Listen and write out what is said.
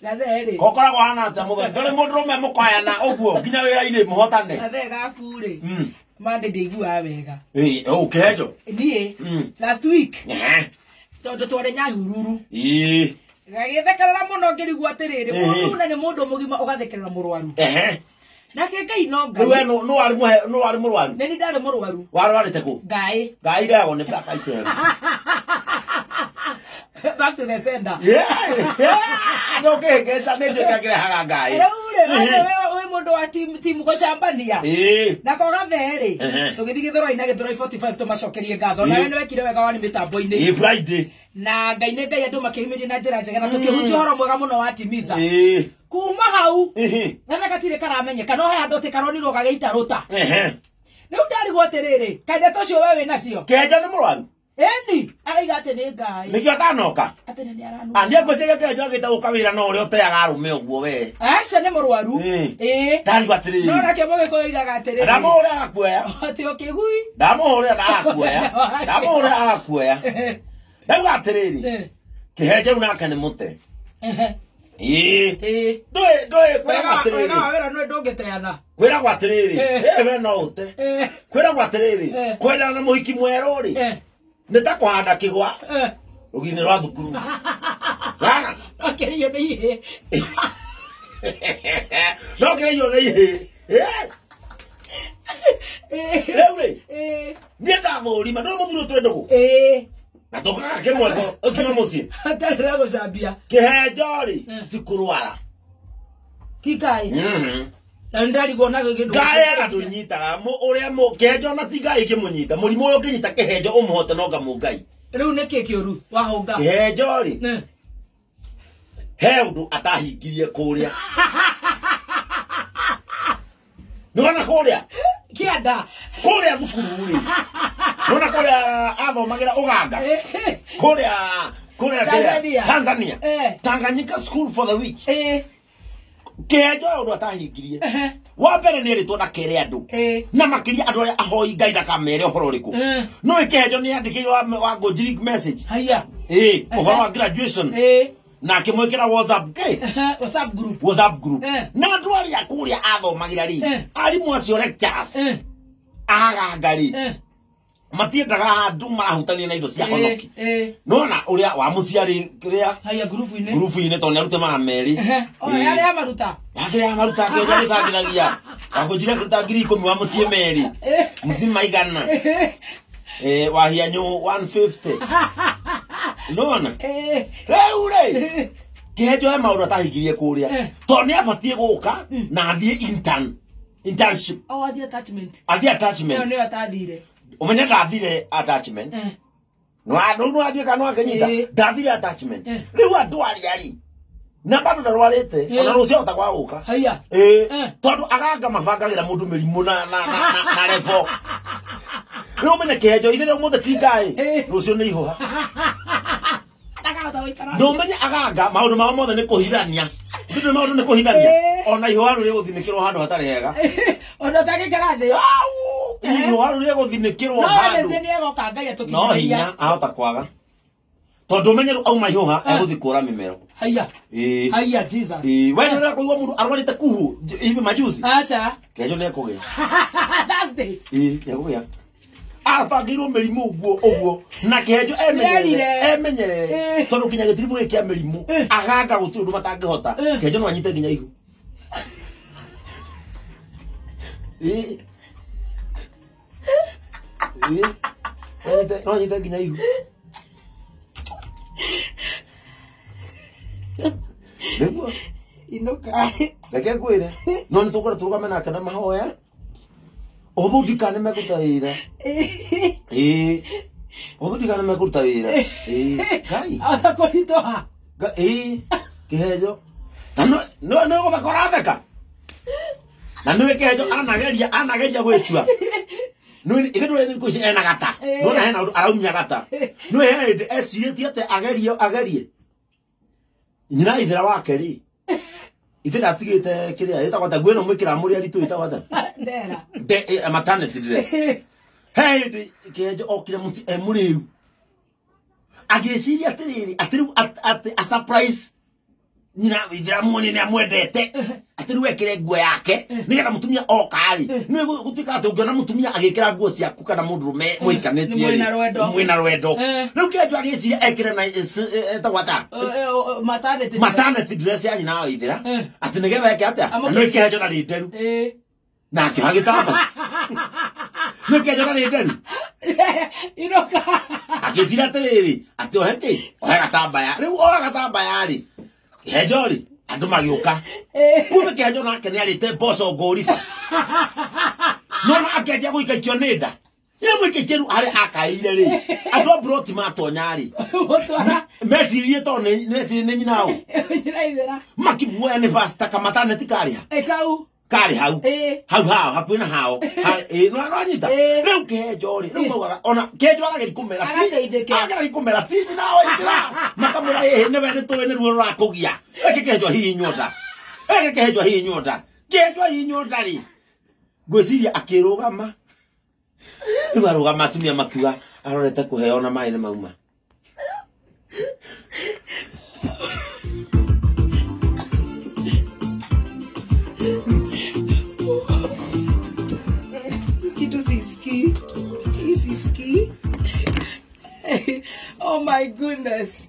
Gathe rĩ. Kokoragwo hana atĩa mũthoni? Ndũrĩ mũndũrũme mũkoyana ũguo nginya wĩra-inĩ mũhotane. Gathe gaku rĩ. Mande ndiguaga wega. Ĩĩ, ũ kĩhenjo. Niĩ last week tondũ twarĩ Nyahururu. Ĩĩ. Gagĩthekerera mũno ngĩrigwo atĩrĩrĩ, mũndũ na nĩ mũndũ mũgima ũgathekerera mũrwaru. Ehe. Nake Ngai no Ngai. Rĩu we nũ warĩ mũhe nũ warĩ mũrwaru? Nĩ niĩ ndarĩ mũrwaru. Warwarĩte kũ? Ngai. Ngai irehagwo nĩ Black Ice. Back to the sender. Yeah. No kĩhĩngĩca nĩ njũĩ kĩrĩa kĩrehaga Ngai. Rĩu rĩ, wĩ mũndũ wa team gũcambania. Ĩĩ. Nako gathe rĩ, Ehe. tũgĩthiĩ Gĩthũrai na Gĩthũrai 45 tũmacokerie ngatho. Nawe nĩ wekire wega warĩ mĩtambo-inĩ. Ĩĩ Friday. Na Ngai nĩ Ngai andũ makĩyumĩria na njĩra njega na tũkĩhunjia ũhoro mwega mũno wa Timiza. Ĩĩ. Kuma hau Ĩhĩ. gathe gatirĩ karamenyeka no he handũ atĩ karonirwo gagĩita rũta. Ehe. Rĩu ndarigwo atĩrĩrĩ, kaĩ ndeto ũcio we wĩ nacio? Kĩhenjo nĩ mũrwaru? Ĩni, araiga atĩ nĩ Ngai. Nĩkĩo atanoka? Atĩ nĩ aranua. Ah, niĩ ngwĩciria kĩhenjo agĩte gũka wĩra no ũrĩa ũteaga arũme ũguo we. Aca nĩ mũrwaru. Ĩĩ. Ĩĩ. Ndarigwo atĩrĩrĩ. No nake mũgĩkũyũ oigaga atĩrĩrĩ. Ndamũhũrĩra agakuoya. Atĩ ũkĩgui. Ndamũhũrĩra ndagakuoya. Ndamũhũrĩra agakuoya. Ndauga atĩrĩrĩ. Kĩhenjo rĩu nake nĩ mũte. Ĩĩ. Ĩĩ. Ndũĩ ndũĩ kwĩragwo Wega wa atĩrĩrĩ. wĩra nĩ ndũngĩteana. Kwĩragwo atĩrĩrĩ. Ĩĩ we no ũte. Kwĩragwo atĩrĩrĩ. Kwendana na mũhiki mwerũ rĩ. Nĩ ta kũhanda kĩgwa rũgiri-inĩ rwa thukuru. Rana. No kĩrĩio nĩ ihĩĩ. No kĩrĩio nĩ ihĩĩ. Rĩu rĩ, niĩ ndathũrima, ndũĩ mũthuri ũyũ twĩ ndũgũ? Na tũkaga kĩmwe ũkiuma mũciĩ. Hatarĩ na gũcambia. Kĩhenjo rĩ, ti kũrwara. Ti Ngai. Na nĩ ndarigwo na gĩkĩndũ. Ngai andũ nyitaga ũrĩa kĩhenjo na ti Ngai ĩkĩmũnyita. Mũrimũ ũrĩa ũngĩnyita kĩhenjo ũmũhote no nga Ngai. Rĩu nĩkĩ kĩũru wahũnga? Kĩhenjo rĩ, he ũndũ atahingirie kũrĩa. Nĩwona kũrĩa? Kĩanda. Kũrĩa thukuru rĩ. Nĩwona kũrĩa athomagĩra Ũganda? Kũrĩa kũrĩa Tanzania. Tanzania. Tanganyika School for the Witch. Kĩhenjo ũndũ atahingirie. Wa mbere nĩ erĩtwo ndakere andũ. Na makĩria andũ arĩa ahoi Ngai ndakamere ũhoro ũrĩkũ. No kĩhenjo nĩ andĩkĩirwo wa Ngũnjiri message. Haiya. Ĩĩ, ũhoro wa graduation. Na akĩmwĩkĩra WhatsApp kĩ? WhatsApp group. WhatsApp group. Na andũ arĩa kũrĩa athomagĩra rĩ, arimũ acio lecturers, aganga rĩ, matiendaga andũ marahutania na indo cia honoki. Nĩwona ũrĩa wa mũciarĩ kĩrĩa Haiya ngurubu-inĩ. ngurubu-inĩ tondũ nĩarute magana merĩ. O yarĩa maruta. Yakĩrĩa maruta kĩenja gĩcangithagia. Wakũnjira kũruta 10,000 wa mũciĩ merĩ. Mũciĩ maigana. Wahianyũ 150. Nĩwona? Rĩu rĩ, kĩhenjo he maũndũ atahingirie kũrĩa. Tondũ nĩ abatiĩ gũka na athiĩ intern. Internship. O athiĩ attachment. Athiĩ attachment. Ĩyo nĩyo atathire. Ũmenye ndathire attachment. No andũ no atuĩka no akĩnyita. Ndathire attachment. Rĩu andũ arĩa rĩ, na bado ndarwarĩte, ona rũciũ ahota kwaga gũka. Haiya. Ĩĩ. Tondũ aganga mabangagĩra mũndũ mĩrimũ na na na na level. Rĩu ũmenye kĩhenjo ithe ũmũthĩ ti Ngai, rũciũ nĩ ihũha. Ndakahota gũikara. Na ũmenye aganga maũndũ mao mothe nĩ kũhithania. Ndũ maũndũ nĩ kũhithania. Ona ihũha rĩu rĩgũthinĩkĩrwo handũ hatarĩ hega. Ona ũtangĩikara thĩ. Ihũha rĩu rĩgũthinĩkĩrwo No handũ. Wednesday nĩ egoka Ngai No hinya ahota kwaga. Tondũ ũmenye rĩu auma ihũha egũthiĩ kũra mĩmero. Haiya. Ĩĩ. Haiya Jesus. Ĩĩ, we nĩ ũrĩa kũigua mũndũ arwarĩte kuhu hivi majuzi. Aca. Kĩhenjo nĩ ekũgĩa. Thursday. Ĩĩ, nĩ ekũgĩa. Abangĩirwo mĩrimũ ũguo ũguo na kĩhenjo emenyerere emenyerere tondũ nginya gĩtiribũ gĩkĩ kĩa mĩrimũ aganga gũtirĩ ũndũ matangĩhota. Kĩhenjo no anyite nginya ihu. Ĩĩ. Ĩĩ. No anyite nginya ihu. Nĩguo. Inũka. Reke ngwĩre no nĩ tũkwenda tũrũgame nake na mahoya. Ũhũthũ ndikane mekũruta wĩra. Ĩĩ. Ũhũthũ ndikane mekũruta wĩra. Ĩĩ. Ngai. Ahota kũritũha. Ĩĩ. Kĩhenjo. Na no no gũtheka ũratheka. Na nĩwe kĩhenjo anageria anageria gwĩtua. Nĩwe ithe ndũĩ thikũ ici ena gata. Nĩwona hena ũndũ araumia gata. Nĩwe he hĩndĩ ecirĩtie atĩ agerie agerie. Nyina ithera wake rĩ. Ithe ndatigĩte kĩrĩa ĩtagwo atĩa nguo ĩno mwĩkĩraga mũrĩ aritũ ĩtagwo atĩa? Ndera. Maternity dress. He hĩndĩ kĩhenjo okire mũciĩ e mũrĩu. Agĩciria atĩrĩrĩ, atĩ rĩu atĩ a surprise Nyina ithira muoni ni amwendete ati riu ekire nguo yake nigetha mutumia oka ri ni gutuika ati ungiona mutumia agikira nguo ciaku kana mundurume muikanitie mwina rwendo riu Kĩhenjo agiciria ekire na etagwo ata maternity dress ya nyina wa ithira ati nigetha eke atia na nĩ Kĩhenjo na rĩ nderu na akĩoha gĩtamba nĩ Kĩhenjo na rĩ nderu inoka akĩciria atĩrĩrĩ atĩ ohe kĩ ohe gatambaya rĩu oha gatambaya rĩ Kĩhenjo rĩ andũ magĩũka kumbe Kĩhenjo nake nĩ arĩte mboco ngũriba nona akĩanjia gũikaikio nĩ nda yamũikaikie rĩu harĩa akaĩire rĩ andũ a mburoti matonya rĩ meciririe tondũ meciririe nĩ nyina ũ makimuoya nĩ pasta kamataneti karĩ ha karĩ hau hau hao hakuhĩ na hao nĩwanyita rĩu Kĩhenjo rĩ rĩu maugaga ona Kĩhenjo arageria kũmera arageria kũmera ti nyina wa ithira makamwĩra ĩhĩ nĩwe nĩtũĩ nĩ ruo rũrakũgia eke Kĩhenjo hihinywo nda eke Kĩhenjo hihinywo nda Kĩhenjo hihinywo nda rĩ ngwĩciria akĩrũgama rĩu arũgama atumia makiuga arorete kũheo na maĩ nĩ mauma. Oh my goodness.